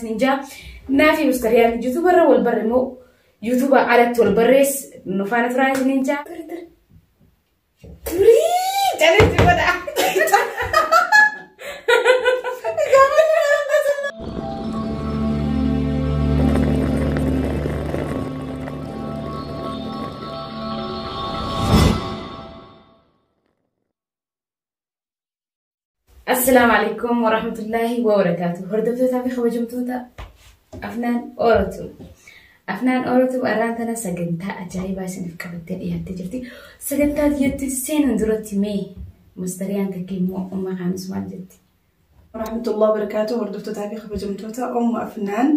isiniin jaa. Naafi mustariyaan yuutuubarra wal barre immoo yuutuuba alatti wal barrees nu faana turaan isiniin jaa. Turii caleetti godha. Assalaamu alaikum warahmatullaahi wabarakaatu. Hordoftootaa fi kabajamtoota Afnaan Oorotu. Afnaan Oorotu arraan tana sagantaa ajaa'ibaa isiniif qabattee dhiyaattee jirti. Sagantaa biyyatti seenuun duratti mee mustariyaan takka immoo umma kaanis maal jetti? Warahmatullahi wabarakatuh. Hordoftootaa fi kabajamtoota Umma Afnaan.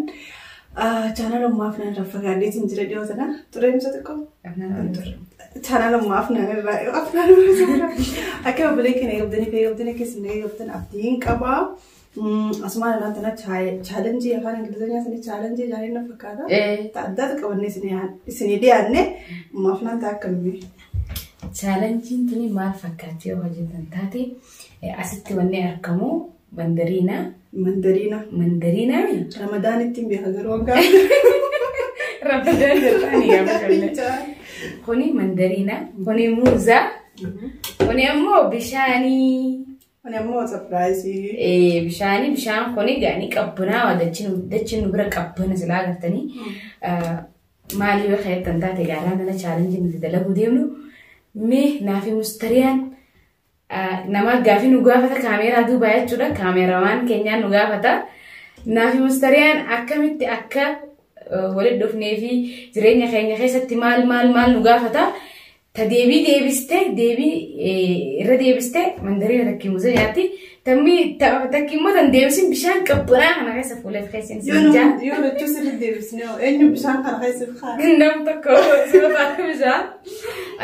Chaanala Umma Afnaan irraa fagaadheetiin jira dhiyoo tana. Turee ibsa xiqqoo. Afnaan Oorotu. Chaanala Umma Afnaan irraa Afnaan irraa akka obbolee keenya eegabdanii fi eegabdanii keessan eegabdan abdiin qabaa. Asumaan irraan tana chaalenjii afaan Ingilizeenyaa sanii chaalenjii jaanii na fakkaata. Addaata qabannee isinii dhiyaanne Umma Afnaan ta'a akkamii. Chaalenjiin tuni maal fakkaatti yoo hojjetan taate asitti wanni argamu mandariina. Mandariina. Mandariinaa. Ramadaan ittiin beeka garuu hanga. Ramadaan jedhanii gaafa Kuni mandariina, kuni muuza, kuni ammoo bishaanii. Kuni ammoo sapiraayizii. Bishaanii bishaan kuni gaanii qabbanaa dachiin nu bira qabbana silaa agartanii. Maali yoo xayyattan taate gaaraan tana chaalenjii nuti dalaguu deemnu mee naafi mustariyaan nama gaafii nu gaafata kaameeraa duubaa jechuudha. Kaameeramaan keenyaan nu gaafata. Naafi mustariyaan akkamitti akka walitti dhufnee fi jireenya keenya keessatti maal maal maal nu gaafata. Ta deebii deebistee deebii irra deebistee mandariina takkii muuza nyaatti. Tammi takkii immoo tan deebisin bishaan qabbanaa kana keessa fuuleef keessin siin jaa. Yoo lachuu sirri deebisne eenyu bishaan kana keessa kaa. Nam tokko sirba bishaan.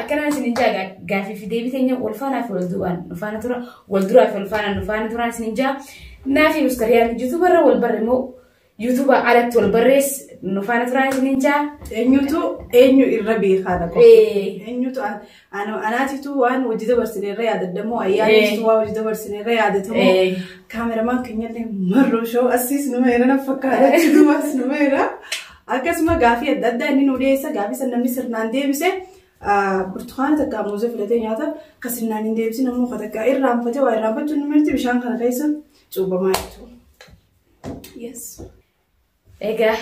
Akkanaan isin jaa gaafii fi deebii teenya wal faanaa fi wal duubaan nu faana tura wal duraa fi wal faanaan nu faana turaan isin jaa. Naafi mustariyaan yuutuubarra wal barre immoo yuutuuba alatti wal barrees nu faana turaan isin jaa. Eenyutu eenyu irra beekaadha qofa. Eenyutu anaatitu waan hojii dabarsine irra yaadadamoo ayyaanistu waan hojii dabarsine irra yaadatamoo kaameramaan keenyallee marroo shoo asiis nu meera na fakkaata achi duubas nu meera. Akkasuma gaafii adda addaa inni nu dhiyeessa gaafii san namni sirnaan deebise burtukaana takka muuza filatee nyaata kan sirnaan hin deebisin ammoo kan takka irraanfatee waa irraanfachuun nu mirti bishaan kana keessa cuubamaa jechuudha. Yes. Egaa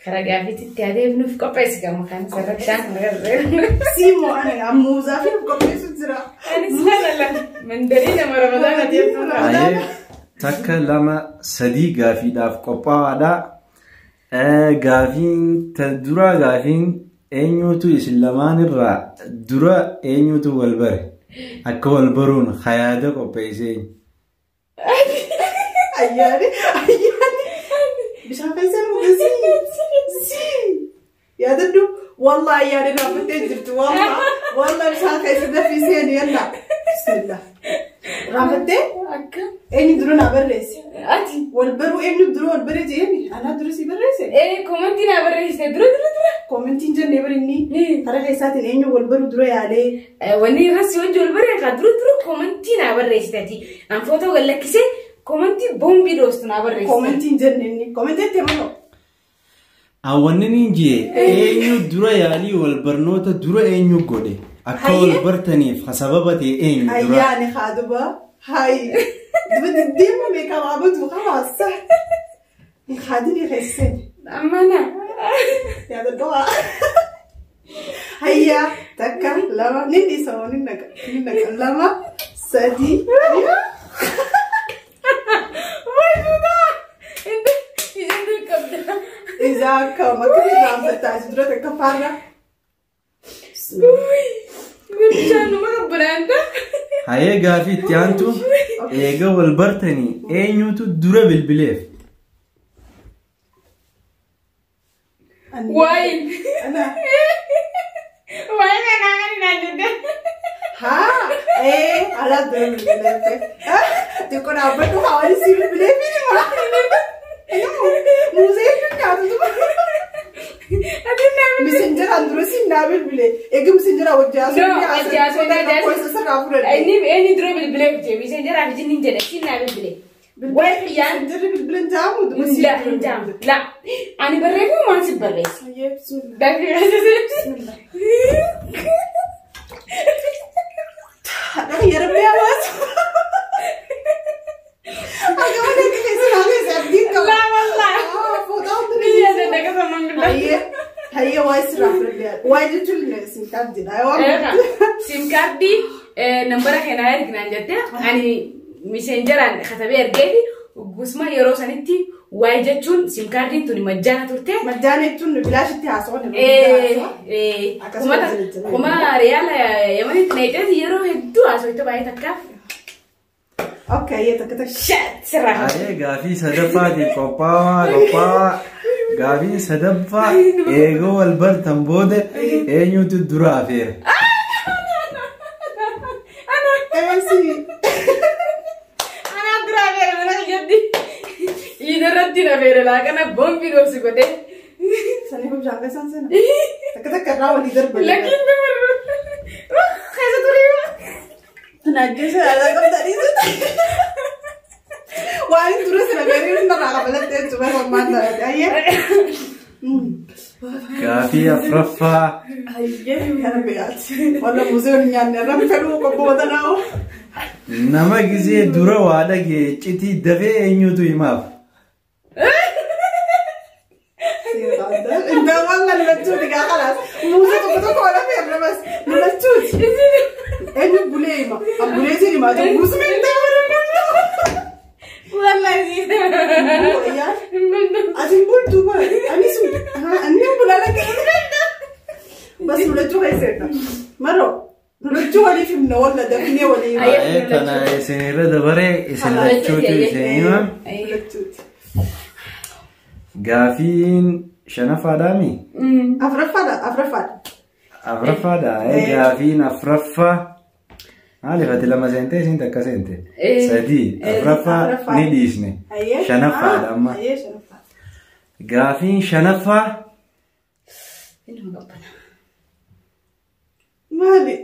karaa gaafiitti adeemnuuf qopheessi gama kan sarara bishaan kana gargaaru. Simoo ana muuzaa fi qopheessu jira. Anis kana lama mandariina ramadaan adeemnu. Ayee takka lama sadii gaafiidhaaf qophaa'aadha. Gaafiin dura gaafiin eenyutu isin lamaan irraa dura eenyutu wal bare akka wal baruun hayaada qopheessee. Ayyaani ayyaani bishaan keessa nu yaadadhu wallah ayyaani dhaabbattee jirtu wallah wallah bishaan keessa dafii seeni yalla bismillah raaffattee Akka eenyu dura naa barreesse ati wal baruu eenyu dura wal baree jeeni anaa dura si barreesse koomantii naa barreessite dura dura dura. Koomentiin jennee bari inni karaa keessaatiin eenyu wal baruu dura yaalee Wanni irra si wajji wal baree kaa dura dura koomantii naa barreessite ati an footoo gad lakkisee koomantii boombii dhoostu naa barreessite. Koomentiin jenne inni koomentiin itti himaa. Wanni niin jee eenyu dura yaalii wal barnoota dura eenyu godhe akka wal bartaniif sababa ta'e eenyu dura. Ayyaani haa duba hayi duba diddiima meeqa waabatu hawaasa haadini keesseen Amana. yaadadhu haa. Hayyaa takka lama nin dhiisa moo nin naqa nin naqa lama sadii. Ija akkam akka irraanfattaa as dura takka faarra. Bishaanuma qabbanaanta. Hayee gaafii itti aantu eega wal bartanii eenyutu dura bilbileef? Waayin. Ana. Waayin kanaa kan naan jette. Haa alaa dura bilbileef. Xiqqoo dhaabbadhu hawaasni si bilbileef ni maa. Muuzee jechuun nyaatu duba. Ati naa Misinjaraan dura si naa bilbile. Eegi misinjaraa wajji No, wajji haasofnee haasofnee sirraa fudhadhe. Inni dura bilbileef jee misinjaraa fi jinni jedhe si naa bilbile. Wayi xiyyaan. Jirri bilbila hin jaamu. La hin jaamu. La ani barreeffama waan si barreessa. Hayyee bismillah. Gaaffii keessatti. Haadha yeroo hawaasa. Akka malee qilleensi naa keessa abdiin qaba. Laa wallaahi. Fuudhaa hundi Biyya sana akkasuma manguddaa. Hayyee hayyee waa sirraa fudhadhee waa jechuun sim kaardiidha. Waan Sim kaardii nambara kanaa erginaan jettee ani miseenjaraan katabee ergeeti gusuma yeroo sanitti waa'ee jechuun sim kaardiin tuni majjaana turte. Majjaan jechuun bilaashitti haasawwan. Kuma riyaala yamanitti neeqeeti yeroo hedduu haasawite baay'ee takkaaf. Okay, hayyee takka takka. Shat sirraa. Ayee gaafii sadaffaatiif qophaa'aa qophaa'aa. Gaafiin sadaffaa eegoo wal bartan booda eenyutu dura afeera? Eessi. Anaa dura afeera mana kiyyatti. Idarratti na feere laaqana boombii dhoofsi godhee. Saniif bishaan keessaan sana. Takka takka irraa walii darban. Lakkiin dabarru. Keessa turii. Naajjeessa yaalaa qabda dhiisute. Waan hin dura sana garee narraa qabalattee jechuudha ammaan taate. Hayyee. Gaafii afuraffaa. Hayyee kana beekaati. Walla muuzeen nyaanne irra fedhuu qophoota naa'u. Nama gisee dura waa dhagee iccitii dafee eenyutu himaaf? Inta walla lolachuuti gaa khalaas. Muuzee tokko tokko wala feerre bas lolachuuti. Eenyu bulee hima. Abbuleetiin himaa jiru. Muuzee hin ta'u. Wallahi. Ati hin bultu bara. Anis ani bulaa lakkee. Bas lolachuu keesseedha. Maroo lolachuu waliif himna walla dafnee walii hima. Ayee tana isin irra dabaree isin lachuutu isin hima. Lolachuuti. Gaafiin shanaffaadhaami? Afuraffaadha afuraffaadha. Afuraffaadha. Ayee gaafiin afuraffaa. Maaliif ati lama seentee isin takka seente? Sadii. Afuraffaa ni dhiisne. Shanaffaadha amma. Hayyee shanaffaadha. Gaafiin shanaffaa. Maali?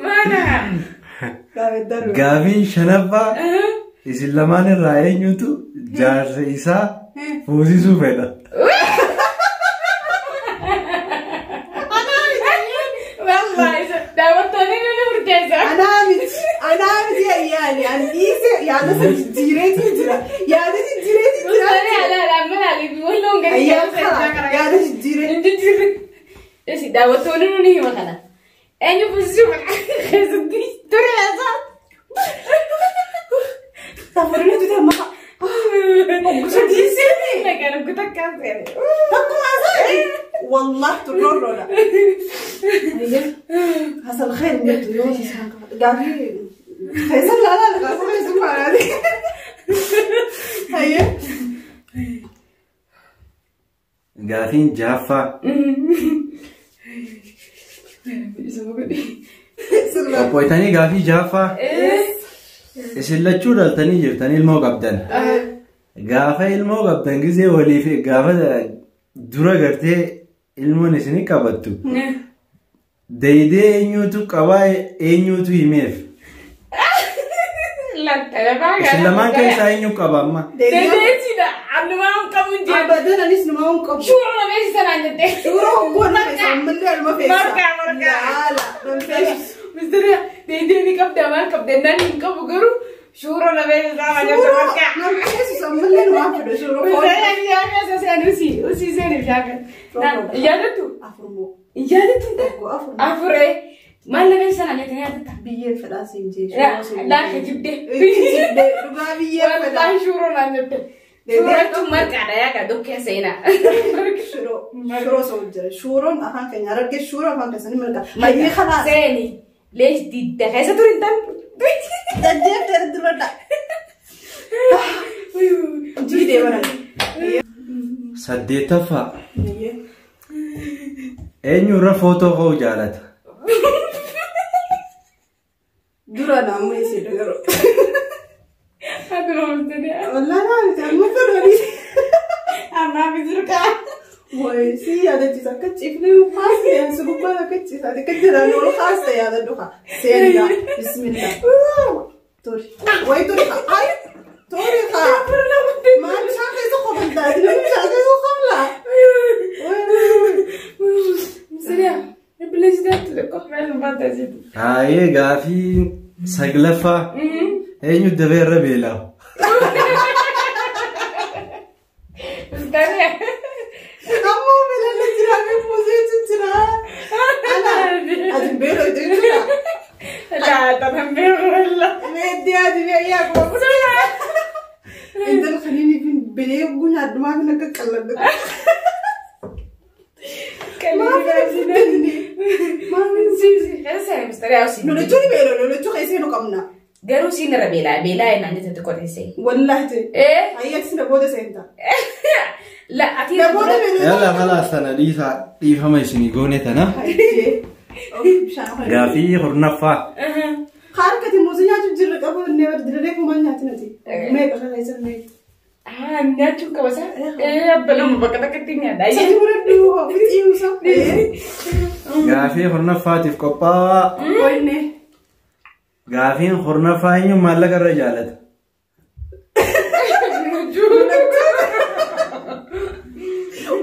Mana. Gaafii darbe. Gaafiin shanaffaa isin lamaan irraa eenyutu jaarsa isaa fuusisuu fedha? Wallahi daawwattoonni ni murteessa. Anaa miti. Anaa miti ayyaani. Ani dhiise yaada sana jijjiireetiin jira. Yaada jijjiireetiin jira. Mustanii alaala amma laaliif walloon gadi Ayyaan yaada jijjiiree. Injijjiirri. Esi daawwattoonni ni hima kana. Eenyu fuusisuu fedha? Keessatti ture isaa. Safarii nuti amma. Gosa dhiisee. Nagaan kutaa seene. Akkuma isaa. Wallah turroorroodha. Hasal khayr jettu yoo isaan gaafii keessa laalaa gaafii keessa maalaati. Hayyee. Gaafiin jahaffaa. Qophoitanii gaafii jahaffaa. Isin lachuu dhaltanii jirtan ilmoo qabdan. Gaafa ilmoo qabdan gisee waliif gaafa dura gartee ilmoon isinii qabattu. Deedee eenyutu qabaa eenyutu himeef? Isin lamaan keessaa eenyu qaba amma? Deedeetiidha. Annumaa hin qabu hin jedhu. Abadan anis numaa hin qabu. Shuura na beeksisan aan jettee. Shuura hoggoon feesa ammallee anuma feesa. Marqaa marqaa. Laala nan feesu. Mistira deedee ni qabda maal qabda naan hin qabu garuu shuura na beeksisaa waan jette marqaa. Nan feesu ammallee numaa fedha shuura hoggoon. Mistira bishaan keessa seen usii usii seen bishaan keessa. Yaadattu? Afur moo. Yaadattu? Tokko afur. Afuree. Maal na beeksisan aan jettee yaadatta? Biyyeen fedhaa siin jee. Laa kijibdee. Kijibdee dhugaa biyyeen fedhaa. Wallahi shuura naan jette. Shuura marqaadha yaa dokkee seenaa. Shuroo. Shuroo soo jira. Shuuroon afaan keenya argee shuuroo afaan keessanii marqa. Hayyee kalaas. Seeni. Lees didda keessa ture hin tan. Jajjeeftee duradha. Jiidee baran. Saddeettaffaa. Eenyu irra footoo ka'uu jaalata? Dura naammoo isii garuu. Ati maamtanii. Wallaan haamte amma fedhanii. Ammaa fi jirkaa. Wayi si yaadachiisa akka ciifnee kaasne si gubbaan akka ciisa akka jiraan ol kaaste yaadadhu kaa. Seenaa bismillah. Turi. Wayi turi. Ay. Turi haa. Maal bishaan keessa qofaltaa? Bishaan keessa qoflaa? Mustariyaa. Haayee gaafii saglaffaa. Eenyu dafee irra beela'u? Mustariyaa. Ammoo beela'ee jira. Muuzii jira. Ati beela'u jechuudha. Laa tanan beela'u. Meeddii ati beela'aa kuma. Intal kaniini fi beela'ee nyaaddumaa fi akka qalladhu. Lolachuu beela'u lolachuu keessee nu qabna. Garuu siin irra beelaa beelaa jennaan jettatti qoteessee. Wallaahi ta'e. Ayyaati na booda seenta. La ati. Na booda beela'u. Yalla khalaas tana dhiisaa dhiifama isinii goone tana. Gaafii kurnaffaa. Harkati muuzii nyaachuuf jirra qabu inni dirree kumaan nyaati nati. Meeqa kana keessa meeqa. Nyaachuun qaba isaa. Abbalama bakka takkatti nyaadha. Sadi fudhadhu fixiiwusa. Gaafii kurnaffaatiif qophaa'aa. Qoyne. Gaafiin kurnaffaa eenyu maallaqa irra jaalata?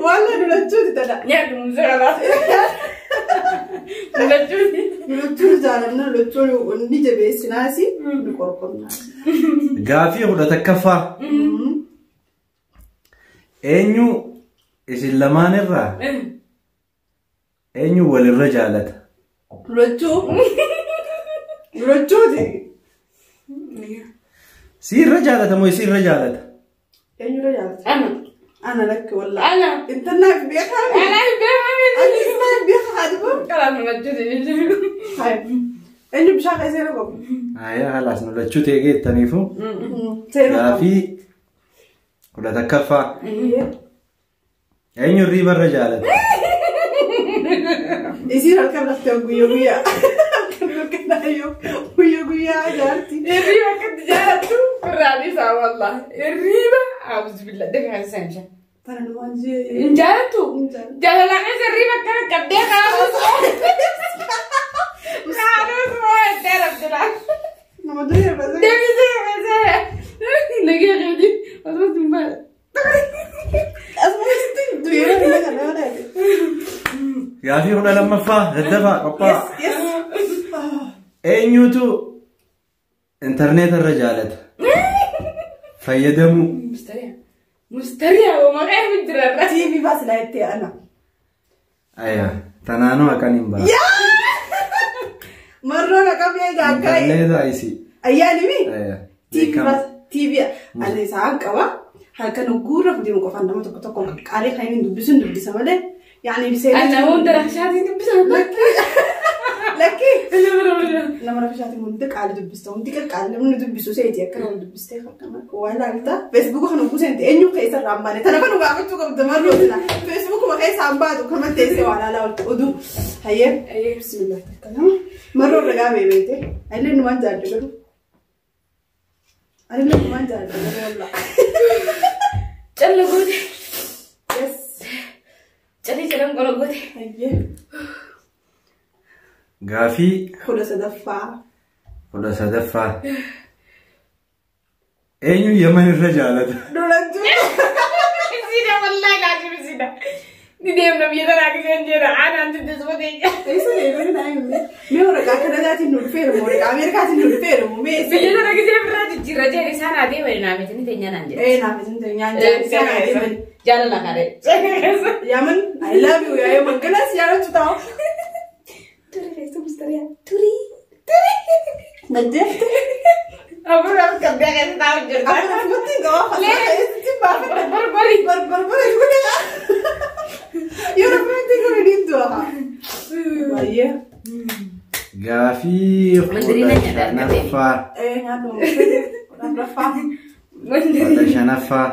Waan lolachuuti tana. Nyaadhu muuzii kanaa. Lolachuuti. Lolachuun jaalanna lolachuun ni jabeessinaasi ni qorqornaasi. Gaafii 11ffaa. Eenyu isin lamaan irraa eenyu walirra jaalata? Lolachuu. Lolachuuti. Si irra jaalata moo isi irra jaalata? Eenyurra jaalata? Ana. Ana lakki wallaahi. Ana. Intannaaf beekaa. Ana beekaa. Ani ismaaf beekaa haadha. Kalaaf lolachuuti. Eenyu bishaan keessa yeroo qabu? Ayyaa khalaas lolachuu ta'e geettaniifu. Seera. Gaafii 11ffaa. Eenyu hirriba irra jaalata? Isiin halkan laftee guyyaa guyyaa. Halkan halkan guyyaa guyyaa jaarti. Hirriba akkatti jaalattu irraan isaa wallaahi. Hirriba auzubillah deebii kan isaan bishaan. Tana numaan jee. Hin jaalattu? Jaalala keessa hirriba akkana qabdee kaa'uus. Kaa'uus moo itti arabdila. Nama durii irra. Deebii seera. Nagee keetii osoo hin baane. Asumatti durii irra kan nama ta'e. Gaafii 12ffaa daddafaa qophaa'aa. Eenyutu intarneeta irra jaalata? Fayyadamuu. Mustariyaa. Mustariyaa maqaa hin jirarra. TV baas laayittee ana. Ayyaa tanaanuu akkan hin ba'a. Marroon akkam egaa akka. Intarneeta isii. Ayyaani mi? Ayyaa. TV baas TV ani isaan qaba. Halkan guurra fuudhee qofaan nama tokko tokko qaalee kan inni dubbisuun dubbisa malee. Yaani Ana hunda rakkishaatiin dubbisa. Lakki. Nama rakkishaatiin hundi qaali dubbista. Hundi qaqqaali namni dubbisu seeti akka nama dubbistee akkana waan laalta. Feesbuuka kana guuseente eenyu keessa irraa hin baane. Tana kan gaafachuu qabda marroo sila. Feesbuukuma keessa hin baatu kama teessee waan laalaa ooltu oduu. Hayyee. Bismillah takka marroo irra gaafee beekte. Anillee numaan jaalladhu garuu. Anillee numaan jaalladhu garuu wallaa. Calla goote. Yes. Calli callan qola goote. Hayyee. Gaafii 13ffaa. 13ffaa. Eenyu Yaman irra jaalata? Lolachuu. Isiidha wallaahi laashim isiidha. Ni deemna biyya tanaa giseen jedha aanaan dubbisuma teenya. Eessa deemee naa himne? Mee waraqaa Kanadaatiin nu dhufeera moo waraqaa Ameerikaatiin nu dhufeera moo mee eessa? Biyya tana gisee birraa jijjiirra jedhe isaan haa deemani naa miti ni teenya naan jedhe. Ee naaf isin teenyaan isaan haa deeman. Jaalala karee. Yaman I love you yaa Yaman galas jaalachuu taa'u. Turi keessa mustariyaa turi turi. Najjeefte. Abuurraa qabdee keessa taa'u jirta. Akkasumatti hin qabaa fasaa eessatti baafadha. Barbari. Barbari godhe. Yoo rabbi godhe ni du'a. Baay'ee. Gaafii 15ffaa. Ee nyaadhu. 14ffaa. 15ffaa.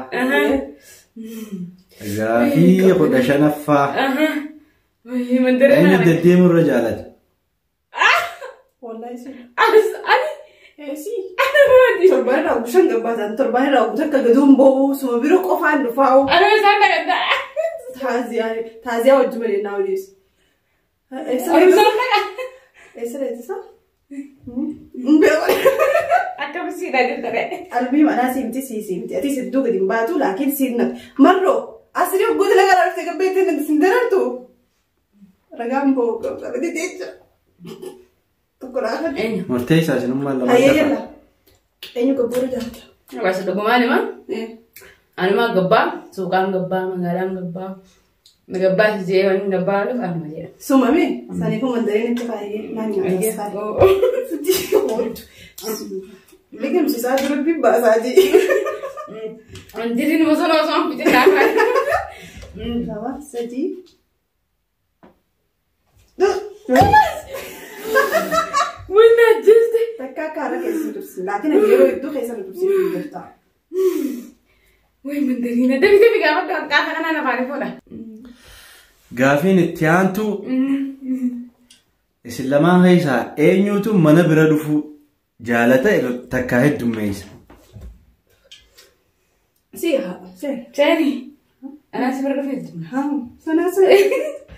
Gaafii 15ffaa. Eenyu deddeemuu irra jaalata? Wallahi si. Ani. Ee si. Torbaan irraa bishaan gabbaataan torbaan irraa guutuu akka gaduun ba'u suma bira qofaan dhufaa'u. Ani isaan dagantaa. Taaziyaa taaziyaa wajjin malee naa odeessu. Eessa eessa? Akkamitti jirtare? Albii manaa siimti sii siimti. Ati sidduu gadi hin baatu laakiin siin marroo asii oggoota laga laafte gabbeetti sin darartu. Ragaan boo qabdi jecha. Tokko raafa. Eenyu? Murteessaa isinummaan lama. Hayyee yalla. Eenyu gabboora jaalata? Basta dhugumaan hima. Anuma gabbaa, suuqaan gabbaa, magaalaan gabbaa. Gabbaa si jee waan gabbaa dhufu anuma jedha. Sumame saniifuu mandariin itti faayee naan nyaata. Liqimsiisaa dura bibbaasaa jee. Wanti bosona osoo hin fitin laafaa. Lama sadii. Wanni ajjeeste. Takka akka haala keessa tursi. Laakiin ati yeroo hedduu keessa nu tursiifuu jirta. Wayi mandariina dafi dafi gaafa gaafa kanaan afaan fuudha. Gaafiin itti aantu isin lamaan keessaa eenyutu mana bira dhufuu jaalata takkaa heddummeessa? Si haa. Seeni. Anaa si bira dhufee heddumma. Haa. Sanaa see.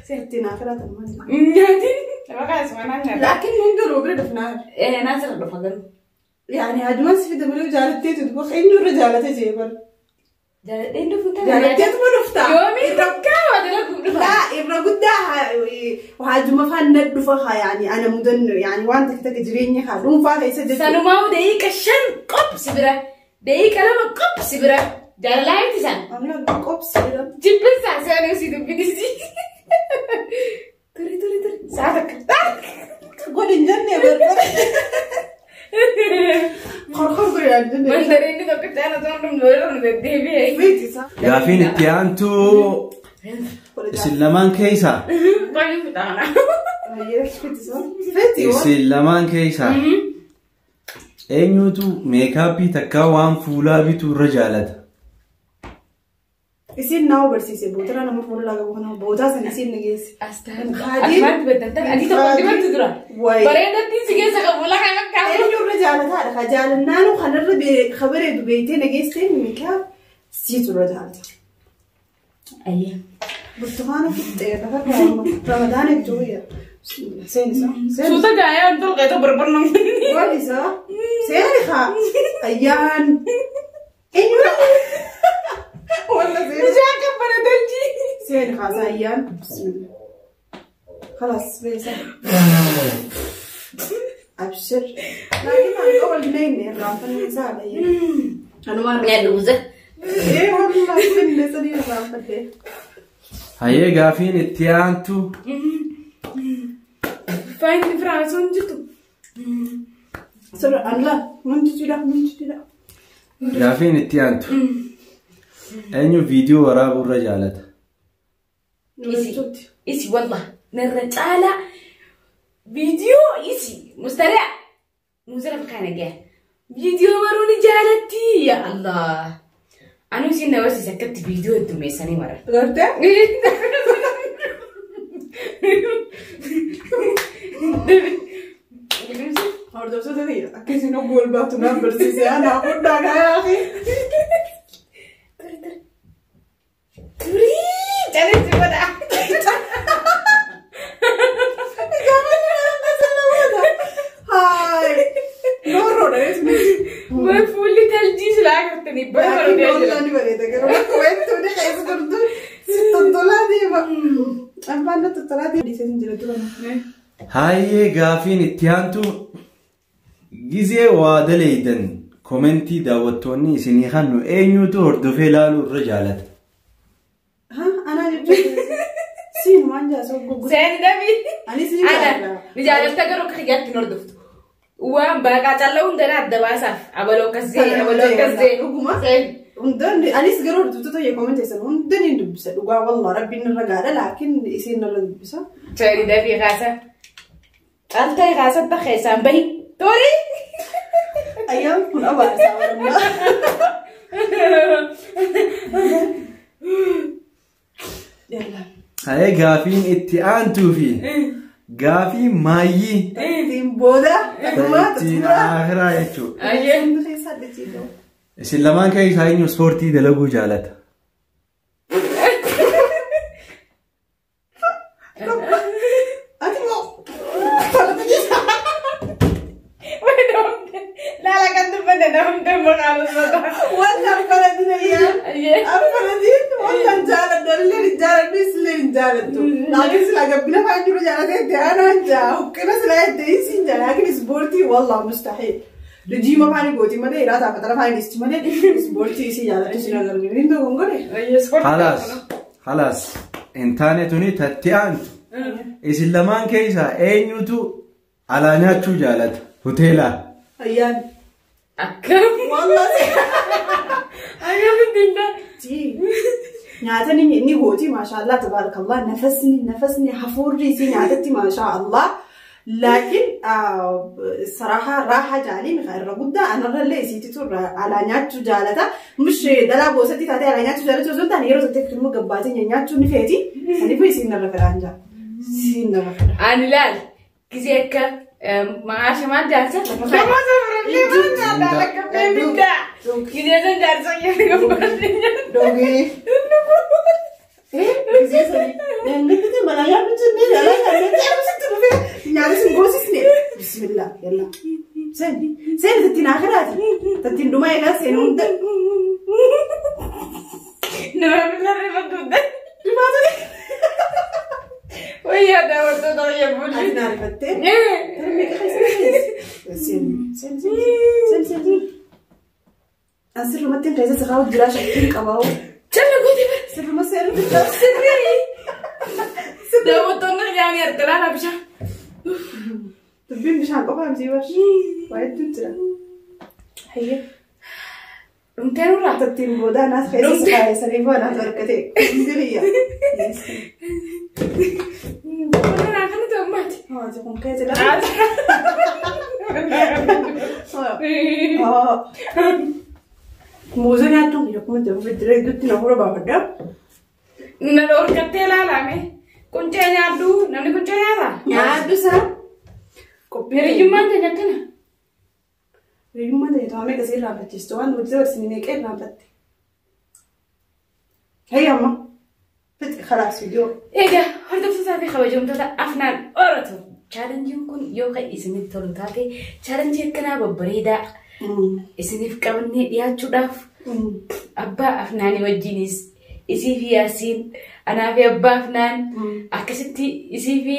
Seetti naa filatan maal jedhu. Nyaatiin. Lafa kaas manaan nyaata. Laakiin nun garuu bira dhufnaa. Ee naa sirra dhufa garuu. Yaani hajumaan si fida malee jaalatteetu dhufa eenyu irra jaalate jee bara. Jaaladheen dhufu ta'a. Jaalatteetuma dhufta. Yoomii takkaa waa dalaguu dhufa. Laa irra guddaa haajuma faan na dhufa haa yaani ana mudannu yaani waan takka takka jireenya haa dhuunfaa keessa jechuudha. Sanumaa daqiiqa 5 qopsi bira. Daqiiqa 2 qopsi bira. Jaalalaa miti isaan. Amna qopsi bira. Jibbinsaa seenuu si dubbinisi. Turi turi turi. Sa'a takka. Godhi hin jenne barbara. Qorqor godhi hin jenne. Mandariinni tokko caala osoo hin dhumne walirra nu deddeebi'e. Miti isaa. Gaafiin itti aantu isin lamaan keessaa Baay'ee fixaana. Fiti waan. isin lamaan keessaa eenyutu meekaappii takkaa waan fuulaa bituu irra jaalata? Isin naa barsiise bootara nama fuulaa qabu kana bootaa sana isin ni geesse. Astaan. Asmaatti baddaltan adii tokko dibattu dura. Wayi. Bareedatti si keessa qabu lafa fakkaatu. Eenyu irra jaalataadha. Ka jaalannaanu kanarra kabareedu beektee na geessee meekaap siitu irra jaalata. Ayyee. Burtukaana fixee lafa Ramadaan iddoo yaa. Seen isaa. Seen. Suuta gaa'ee an tolqee tokko barbarnoon. Waan isaa. Seen haa. Ayyaan. Eenyu walla seen. Bishaan qabbana tolchi. Seen haa ayyaan. Bismillah. خلاص بيسا أبشر لكن أنا أول نين الرافن سهلة أنا ما Nyaadhu buza. إيه والله كل سنة الرافن Hayyee gaafiin itti aantu Faayinni firaa sun jirtu. سر الله من تجي من تجي Gaafiin itti aantu eenyu viidiyoo waraabuu irra jaalata? Isi. Isi wallah. Narra caalaa viidiyoo isi mustari'a. Musara fakkaana gaya. Viidiyoo maruu ni jaalatti ya Allah. Anu isin na barsiise akkatti viidiyoo heddummeessanii mara. Gartee? Hordoftoota biyya akkasiin oguu wal baatu naaf barsiise anaa fudhaa gaa Turi turi. Turi calleessi godha. Haay. Noorroodha jechuudha. Way fuulli taljii silaa agartanii bara Laakiin bareedaa jira. noollaan ni bareeda garuu bakka wanti keessa turtu si tottolaa deema. Abbaan na tottolaa deema. Dhiisee hin jira dura. Hayyee gaafiin itti aantu gizee waa daleeydan komentii daawwattoonni isinii kannu eenyutu hordofee ilaaluu irra jaalata? Haa anaa jechuudha. Siin waan jaasoo goggogu. Seeni dabii. Anis ni Ana jaalladha. ni jaalatta garuu akka kiyyaatti hin hordoftu. Waan baaqaa callaa hundanaa adda baasaaf abaloo akkas jee abaloo akkas jee. Dhuguma. Seeni. Hundaan anis garuu hordoftoota yoo komenteessan hundaan hin dubbisa dhugaa wallah rabbiin irra gaadha laakiin isiin irra dubbisa. Seeni dafii kaasa. Qaltee kaasatti keessaan bahi. Turi. Ayyaan kun abaarsaa wallah. Yalla. Hayyee gaafiin itti aantuu fi gaafii maayyii Ittiin booda ta ittiin akhiraa jechuudha. Ayyee. Hundi keessaa dhibsiisoo. Isin lamaan keessaa eenyu ispoortii dalaguu jaalata? Ati moo? Falata keessa. jee. Afrantiin wallan jaaladhu illee hin jaaladhu isillee hin jaalattu. Laakiin silaa gabbina faan jiru jaalatee itti aanaan jaa huqqina silaa itti isiin jaa laakiin ispoortii wallah mustahiil. Rijiima faani gooti malee hiraata fatara faani isti malee ispoortii isii jaalattu sin agarginu hin dogongore. Khalaas. Khalaas. Hin taane tuni tatti aantu. Isin lamaan keessaa eenyutu alaa nyaachuu jaalata? Hoteelaa. Ayyaan. Akkam. Wallah. Akkamitti hin taane. Nyaata ni gooti maashaallah tabaarakallah nafasni hafuurri isii nyaatatti maashaallah. Laakiin صراحة راحة جالي مخيرة جدا أنا الرجل سيتي تور على نياتشو جالتا مش دلا بوستي تاتي على نياتشو جالتا زون تاني يروح تكتب مقباتي نياتشو نفيتي أنا في سين الرفرانجا سين الرفران Ani laal gisee akka maqaa shamaan jaarsa lafa Gisee san jaarsa دوغي إيه زي ما أنا يا بنتي لا لا لا بسم الله يلا سين سين تتين آخرات تتين دماء لا سين وانت ويا داورتو طيب أنا عرفتين سين سين سين سين سين أسر ما تين رئيس سخاوت جراش أكيد كباو سر ما سير داورتو يعني أرتلانا بشا تبين مش هنقفها مزيوش وعيد تنترا هي رمتين ورا تتين بودا ناس خيس سخاية سريفة ناس وركتي انزلية أنا خليت أماتي اه تكون كاتلة موزة ناتو يكون تبغى تدري دوت نهورة بابدا نلوركتي لا لا مي كنت نادو نمني كنت نادا نادو سا Hiriyyummaan teenya akkana. Hiriyyummaan teenya to'amee qasee irraanfachiistu waan hojii dabarsine meeqa irraanfatte. Hayya amma. Fixi khalaas viidiyoo. Egaa hordoftootaa fi kabajamtoota Afnaan Oratu. Chaalenjiin kun yoo kan isinitti tolu taate chaalenjii akkanaa babbareedaa isiniif qabannee dhiyaachuudhaaf abbaa Afnaanii wajjinis isii fi Yaasiin anaa fi abbaa Afnaan akkasitti isii fi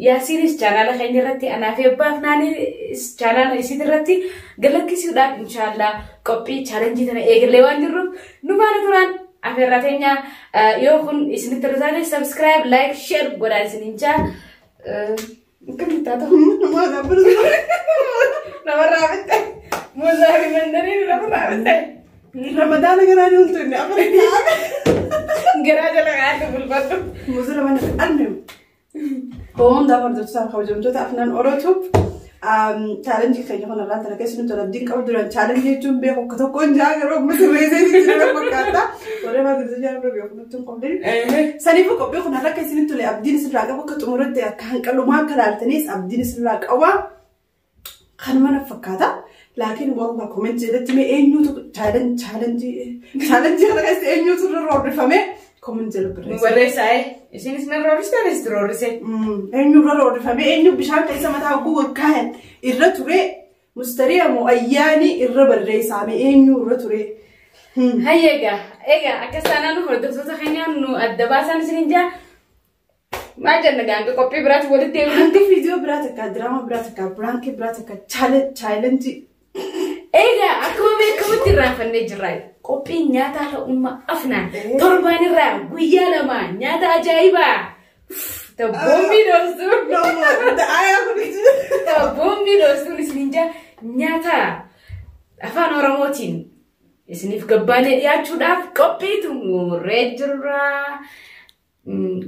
Yaasiinis chaanaala keenya irratti anaa fi abbaa Afnaanis chaanaala isiit irratti galakkisuudhaaf inshaallah qophii chaalenjii tana eegallee waan jirruuf nu faana turaan afeerraa teenya yoo kun isinitti tolu taate subscribe like share godhaa isiniin jaa akkamitti haa ta'u namarraa bitte muuzaa fi mandariin namarraa bitte Ramadaana garaa ni huntu inni afaan garaa jala kaa'atu bulfadhu. Muuzaa mana almuhim. Hundaa hordoftoota kabajamtoota Afnaan Orootuuf chaalenjii keenya kanarraa tana keessa nuti abdiin qabu duraan chaalenjii jechuun beeku akka tokkoon jaa garuu amma sirreessee jira fakkaata. Warreen maal jaa beeku nutti hin qabdin. Saniifuu qophii kun har'a keessatti tole abdiin isinirraa qabu akka xumuratti akka hanqalumaa akka laaltaniis abdiin isinirraa qaba. Kan mana fakkaata. Laakiin wallah komentii irratti mee eenyutu chaalenjii kana keessa eenyutu irra roorrifame komentii irra barreessa. Barreessaa isinis na roorriste anis roorrise. Eenyu irra roorrifame eenyu bishaan keessa mataa hogguu kaayan irra ture mustariya moo ayyaanii irra barreessaame eenyu irra ture. Hayya egaa egaa akkas taanaan hordoftoota keenyaan nu adda baasaan isiniin jaa maal jenna gaanga qophii biraatti walitti deebiin. Hanti viidiyoo biraa takka diraama biraa takka biraankii biraa takka chaalenjii. Egaa akkuma beekamutti irraanfannee jirra. Qophiin nyaataa ta'ummaa Afnaan torbaan irraa guyyaa lama nyaata ajaa'ibaa. Boombii dhooftuun. Boombii dhooftuun isiniin jaa nyaata afaan Oromootiin isiniif gabbaanee dhiyaachuudhaaf qophii xumurree jirra.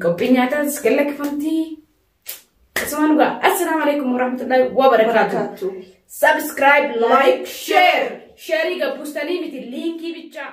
Qophiin nyaataas galakkifamti. Akkasuma dhugaa. Assalaamu alaikum warahmatullahi wabarakaatuh. Subscribe, like, share. Share gabbustanii miti liinkii bichaa.